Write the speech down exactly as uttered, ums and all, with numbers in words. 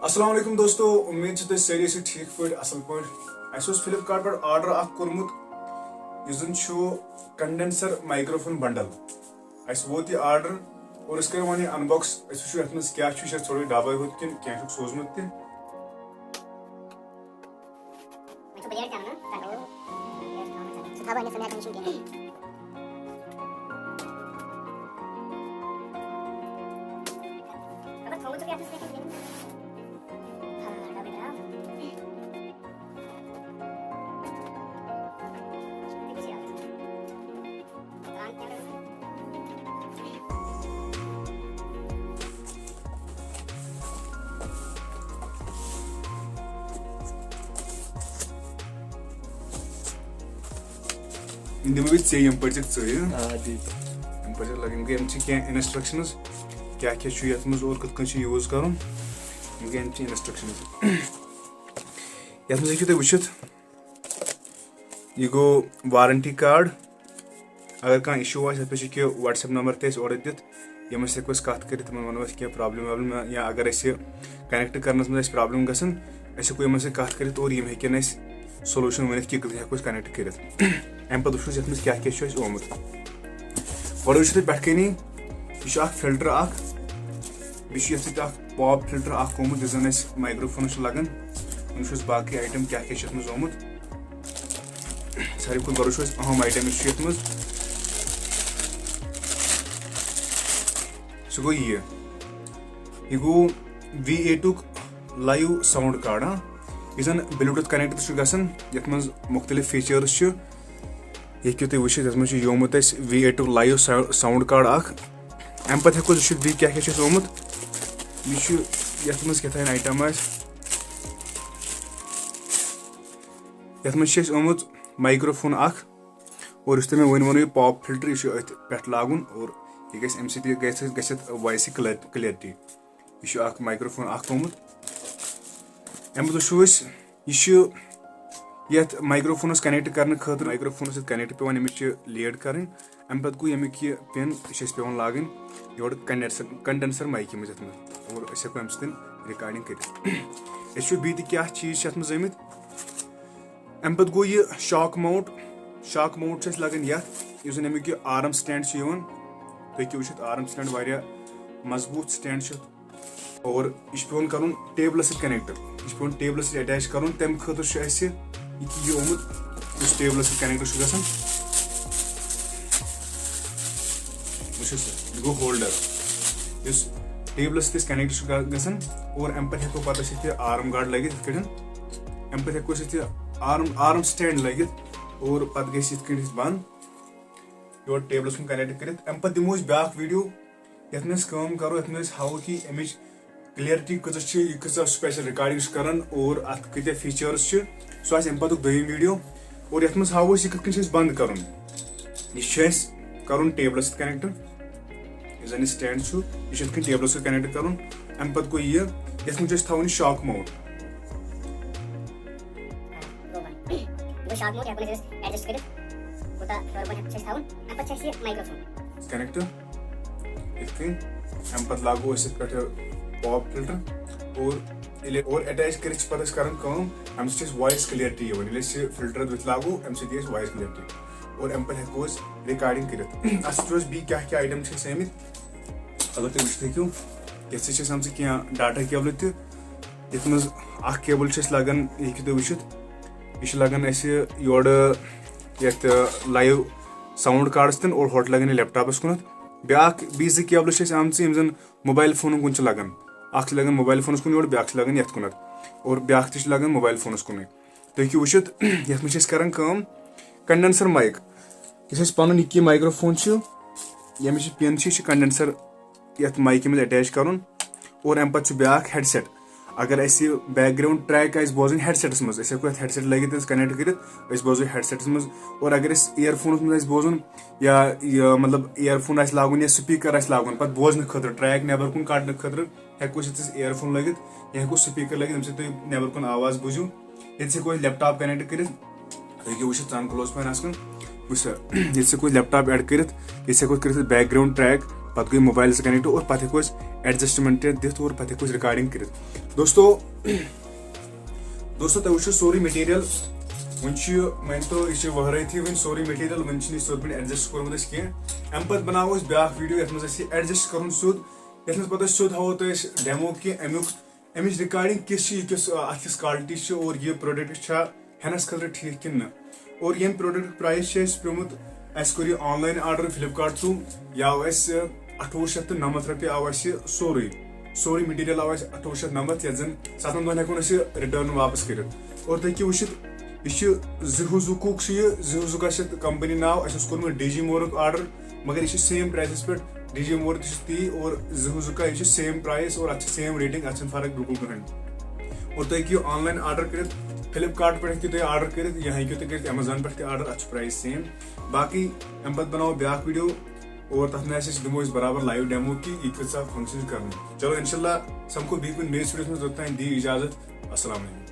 السلام علیکم دوستو، امید چھِ تُہۍ سٲری ٲسِو ٹھیٖک پٲٹھۍ، اصل پٲٹھۍ۔ اَسہِ اوس فلپ کارٹ پٮ۪ٹھ آرڈر اکھ کوٚرمُت، یُس زن چھُ کنڈینسر مایکروفون بنڈل۔ اَسہِ ووت یہِ آرڈر اور أسۍ کرو وۄنۍ یہِ انباکس۔ أسۍ وٕچھو یتھ منٛز کیٛاہ چھُ، یہِ چھا ژھورُے ڈبے ہوت کِنہٕ کینٛہہ چھُکھ سوٗزمُت تہِ۔ وۄنۍ چھُ بلیڈ تہِ اَنُن نا، تَتھ گوٚو۔ سُہ تھاوو أنِتھ، سُہ نہٕ ہٮ۪کو نِشُن کینٛہہ۔ مگر تھوٚومُت چھُکھ یَتھ منٛز کینٛہہ کینٛہہ۔ ہاں، ڈَبہٕ درٛاو۔ أتی چھِ یَتھ۔ یِم دِمو بہٕ ژےٚ، یِم پٔرۍ زِکھ ژٕ، یہِ؟ آ، تی۔ یِم پٔرۍ زِکھ لَگٕنۍ۔ گٔے، یِم چھِ کینٛہہ instructions، کیٛاہ کیٛاہ چھُ یَتھ منٛز اور کِتھ کٔنۍ چھُ use کَرُن۔ یِم گٔے اَمہِ چہِ instructions۔ یَتھ منٛز ہیٚکِو تُہۍ وٕچھِتھ، یہِ گوٚو warranty card۔ اگر کانٛہہ issue آسہِ، یَتھ پٮ۪ٹھ چھِ کینٛہہ WhatsApp number تہِ اَسہِ اورَے دِتھ، یِمَن سۭتۍ ہٮ۪کو أسۍ کَتھ کٔرِتھ، تِمَن وَنو أسۍ کینٛہہ problem وابلم، یا اگر اَسہِ connect کَرنَس منٛز آسہِ problem گژھان، أسۍ ہٮ۪کو یِمَن سۭتۍ کَتھ کٔرِتھ اور یِم ہیٚکن اَسہِ solution ؤنِتھ کہِ کِتھ کٔنۍ ہٮ۪کو أسۍ connect کٔرِتھ۔ اَمہِ پَتہٕ وٕچھو أسۍ یَتھ منٛز کیٛاہ کیٛاہ چھُ اَسہِ آمُت۔ گۄڈٕ وٕچھِو تُہۍ پٮ۪ٹھ کَنی، یہِ چھُ اَکھ filter اَکھ، بیٚیہِ چھُ یَتھ سۭتۍ اَکھ pop filter اَکھ آمُت، یُس زَن اَسہِ microphone چھُ لَگان۔ وۄنۍ وٕچھو أسۍ باقٕے item کیٛاہ کیٛاہ چھِ یَتھ منٛز آمُت۔ ساروی کھۄتہٕ گۄڈٕ چھُ اَسہِ اَہَم item یُس چھُ یَتھ منٛز، سُہ گوٚو یہِ۔ یہِ گوٚو V eight ُک live sound card، ہاں، یُس زَن Bluetooth connect تہِ چھُ گژھان، یَتھ منٛز مُختٔلِف features چھِ۔ یہِ ہیٚکِو تُہۍ وٕچھِتھ، یَتھ منٛز چھُ یہِ آمُت اَسہِ V eight ُک live sou-، sound card اَکھ۔ اَمہِ پَتہٕ ہٮ۪کو أسۍ وٕچھِتھ بیٚیہِ کیٛاہ کیٛاہ چھُ اَسہِ آمُت۔ یہِ چھُ یَتھ منٛز کیٛاہ تام item آسہِ۔ یَتھ منٛز چھِ اَسہِ آمُت microphone اَکھ، اور یُس تۄہہِ مےٚ وۄنۍ ووٚنوُ، یہِ pop filter، یہِ چھُ أتھۍ پٮ۪ٹھ لاگُن اور یہِ گژھِ، اَمہِ سۭتۍ یہِ گژھِ، گژھِ اَتھ voice clarity۔ یہِ چھُ اَکھ microphone اَکھ تھوٚومُت۔ اَمہِ پَتہٕ وٕچھو أسۍ، یہِ چھُ یَتھ microphone َس connect کرنہٕ خٲطرٕ، microphone َس سۭتۍ connect پٮ۪وان اَمِچ یہِ lead کَرٕنۍ۔ اَمہِ پَتہٕ گوٚو ییٚمیُک یہِ pin، یہِ چھُ اَسہِ پٮ۪وان لاگٕنۍ یورٕ condenser، condenser mic یہِ منٛز یَتھ منٛز، اور أسۍ ہٮ۪کو اَمہِ سۭتۍ recording کٔرِتھ۔ أسۍ چھُ بیٚیہِ تہِ کیٛاہ چیٖز چھِ اَتھ منٛز آمٕتۍ۔ اَمہِ پَتہٕ گوٚو یہِ shock mount۔ Shock mount چھُ اَسہِ لَگان یَتھ، یُس زَن اَمیُک یہِ arm stand چھُ یِوان۔ تُہۍ ہیٚکِو وٕچھِتھ، arm stand واریاہ مضبوٗط stand چھُ اَتھ۔ اور یہِ چھُ پٮ۪وان کَرُن table َس سۭتۍ connect۔ یہِ چھُ پٮ۪وان table َس سۭتۍ attach کَرُن۔ تَمہِ خٲطرٕ چھُ اَسہِ یہِ کہِ یہِ آمُت، یُس table َس سۭتۍ connect چھُ گژھان۔ وٕچھِو سا، یہِ گوٚو holder، یُس table َس سۭتۍ أسۍ connect چھُ گژھان۔ اور اَمہِ پَتہٕ ہٮ۪کو پَتہٕ أسۍ ییٚتہِ arm guard لٲگِتھ یِتھ کٲٹھۍ۔ اَمہِ پَتہٕ ہٮ۪کو أسۍ ییٚتہِ arm، arm stand لٲگِتھ اور پَتہٕ گژھِ یِتھ کٲٹھۍ أسۍ بنٛد۔ یورٕ table َس کُن connect کٔرِتھ۔ اَمہِ پَتہٕ دِمو أسۍ بیٛاکھ video، یَتھ منٛز أسۍ کٲم کَرو، یَتھ منٛز أسۍ ہاوو کہِ اَمِچ clarity کۭژاہ چھِ، یہِ کۭژاہ special recording چھِ کَران اور اَتھ کۭتیٛاہ features چھِ۔ سُہ آسہِ اَمہِ پَتُک دوٚیِم video۔ اور یَتھ منٛز ہاوو أسۍ یہِ کِتھ کٔنۍ چھِ اَسہِ بنٛد کَرُن۔ یہِ چھُ اَسہِ کَرُن table َس سۭتۍ connect، یُس زَن یہِ stand چھُ، یہِ چھُ یِتھ کٔنۍ table َس سۭتۍ connect کَرُن۔ اَمہِ پَتہٕ گوٚو یہِ، یَتھ منٛز چھُ اَسہِ تھاوُن یہِ shock mount۔ گوٚو بنٛد۔ یہِ گوٚو shock mount، یہِ ہٮ۪کو نہٕ أسۍ adjust کٔرِتھ، کوٗتاہ ہیوٚر بۄن ہٮ۪کو چھِ أسۍ تھاوُن۔ اَمہِ پَتہٕ چھِ اَسہِ یہِ microphone۔ connect۔ یِتھ کٔنۍ۔ اَمہِ پَتہٕ لاگو أسۍ یِتھ پٲٹھۍ pop filter اور ییٚلہِ اور attach کٔرِتھ چھِ پَتہٕ أسۍ کَران کٲم، اَمہِ سۭتۍ چھِ اَسہِ voice clarity یِوان۔ ییٚلہِ أسۍ یہِ filter أتھۍ لاگو، اَمہِ سۭتۍ یی اَسہِ voice clarity اور اَمہِ پَتہٕ ہٮ۪کو أسۍ recording کٔرِتھ۔ اَتھ سۭتۍ چھُ اَسہِ بیٚیہِ کیٛاہ کیٛاہ item چھِ اَسہِ آمٕتۍ، اگر تُہۍ وٕچھِتھ ہیٚکِو، یَتھ سۭتۍ چھِ اَسہِ آمژٕ کینٛہہ data cable تہِ۔ یَتھ منٛز اَکھ cable چھِ اَسہِ لَگان، یہِ ہیٚکِو تُہۍ وٕچھِتھ، یہِ چھِ لَگان اَسہِ یورٕ یَتھ، آ، live sound card َس تہِ اور ہورٕ لَگان یہِ laptop َس کُنَتھ۔ بیٛاکھ، بیٚیہِ زٕ cable چھِ اَسہِ آمژٕ، یِم زَن mobile phone َن کُن چھِ لَگان۔ اَکھ چھِ لَگان mobile phone َس کُن یورٕ، بیٛاکھ چھِ لَگان یَتھ کُنَتھ اور بیٛاکھ تہِ چھِ لَگان mobile phone َس کُنُے۔ تُہۍ ہیٚکِو وٕچھِتھ، یَتھ منٛز چھِ أسۍ کَران کٲم، condenser mic، یُس اَسہِ پَنُن یہِ کہِ microphone چھُ، ییٚمِچ یہِ pin چھِ، یہِ چھِ condenser یَتھ mic منٛز attach کَرُن۔ اور اَمہِ پَتہٕ چھُ بیٛاکھ headset۔ اگر اَسہِ یہِ background track آسہِ بوزٕنۍ headset َس منٛز، أسۍ ہٮ۪کو یَتھ headset لٲگِتھ، أسۍ connect کٔرِتھ، أسۍ بوزو headset َس منٛز۔ اور اگر اَسہِ earphone َس منٛز آسہِ بوزُن، یا یہِ، مطلب، earphone آسہِ لاگُن یا speaker آسہِ لاگُن، پَتہٕ بوزنہٕ خٲطرٕ، track نٮ۪بر کُن کَڑنہٕ خٲطرٕ، ہٮ۪کو أسۍ یَتھ earphone لٲگِتھ، یا ہٮ۪کو speaker لٲگِتھ، ییٚمہِ سۭتۍ تُہۍ نٮ۪بر کُن آواز بوٗزِو۔ ییٚتہِ ہٮ۪کو أسۍ laptop connect کٔرِتھ۔ تُہۍ ہیٚکِو وٕچھِتھ ژَن close پَہَن آسہِ کُن۔ وٕچھ سا، ییٚتہِ ہٮ۪کو أسۍ laptop add کٔرِتھ، ییٚتہِ ہٮ۪کو أسۍ کٔرِتھ background track، پَتہٕ گٔے mobile connect اور پَتہٕ ہٮ۪کو أسۍ ایڈجسٹمنٹ دِتھ اور پتہٕ ہٮ۪کو أسۍ ریکارڈنگ کٔرِتھ۔ دوستو، دوستو، تۄہہِ وٕچھِو سورُے مٹیٖریل۔ وۄنۍ چھُ یہِ، مٲنۍ تو، یہِ چھُ وہرٲیتھٕے وۄنۍ سورُے مٹیٖریل، وۄنۍ چھُنہٕ یہِ سیوٚد پٲٹھۍ ایڈجسٹ کوٚرمُت اَسہِ کینٛہہ۔ اَمہِ پتہٕ بناوو أسۍ بیٛاکھ ویٖڈیو، یَتھ منٛز اَسہِ یہِ ایڈجسٹ کَرُن سیوٚد، یَتھ منٛز پَتہٕ أسۍ سیوٚد ہاوو تۄہہِ أسۍ ڈیمو کہِ اَمیُک، اَمِچ ریکارڈنگ کِژھ چھِ، یہِ کِژھ، اَتھ کِژھ کالٹی چھِ اور یہِ پروڈکٹ چھا ہٮ۪نَس خٲطرٕ ٹھیٖک کِنہٕ نہ۔ اور ییٚمہِ پروڈکٹُک پرایس چھُ اَسہِ پیوٚمُت، اَسہِ کوٚر یہِ آن لاین آرڈر فلپکارٹ تھرو، یہِ آو اَسہِ اَٹھووُہ شیٚتھ تہٕ نَمَتھ رۄپیہِ آو اَسہِ یہِ سورُے۔ سورُے مٹیٖریل آو اَسہِ اَٹھووُہ شیٚتھ نَمَتھ، یَتھ زَن سَتَن دۄہَن ہٮ۪کو نہٕ أسۍ یہِ رِٹٲرن واپس کٔرِتھ۔ اور تُہۍ ہیٚکِو وٕچھِتھ، یہِ چھُ زِہوٗزُکُک چھُ یہِ، زِہوٗزُکا چھِ یَتھ کمپنی ناو۔ اَسہِ اوس کوٚرمُت ڈی جی مورُک آرڈر، مگر یہِ چھُ سیم پرایسَس پٮ۪ٹھ۔ ڈی جی مور تہِ چھُ تی اور زِہوٗزُکا، یہِ چھُ سیم پرایس اور اَتھ چھِ سیم ریٹنگ، اَتھ چھَنہٕ فرق بِلکُل کٕہٕنۍ۔ اور تُہۍ ہیٚکِو آن لاین آرڈر کٔرِتھ، فلپکارٹ پٮ۪ٹھ ہیٚکِو تُہۍ آرڈر کٔرِتھ یا ہیٚکِو تُہۍ کٔرِتھ ایمیزون پٮ۪ٹھ تہِ آرڈر، اَتھ چھُ پرایس سیم۔ باقٕے اَمہِ پَتہٕ بَناوو بیٛاکھ ویٖڈیو اور تَتھ منٛز اَسہِ دِمو أسۍ برابر لایِو ڈیمو کہِ یہِ کۭژاہ فنکشن چھِ کَرٕنۍ۔ چلو، انشاءاللہ سَمکھو بیٚیہِ کُنہِ نٔیِس ویٖڈیوَس منٛز، توٚتام دِیِو اِجازت۔ السلام علیکم۔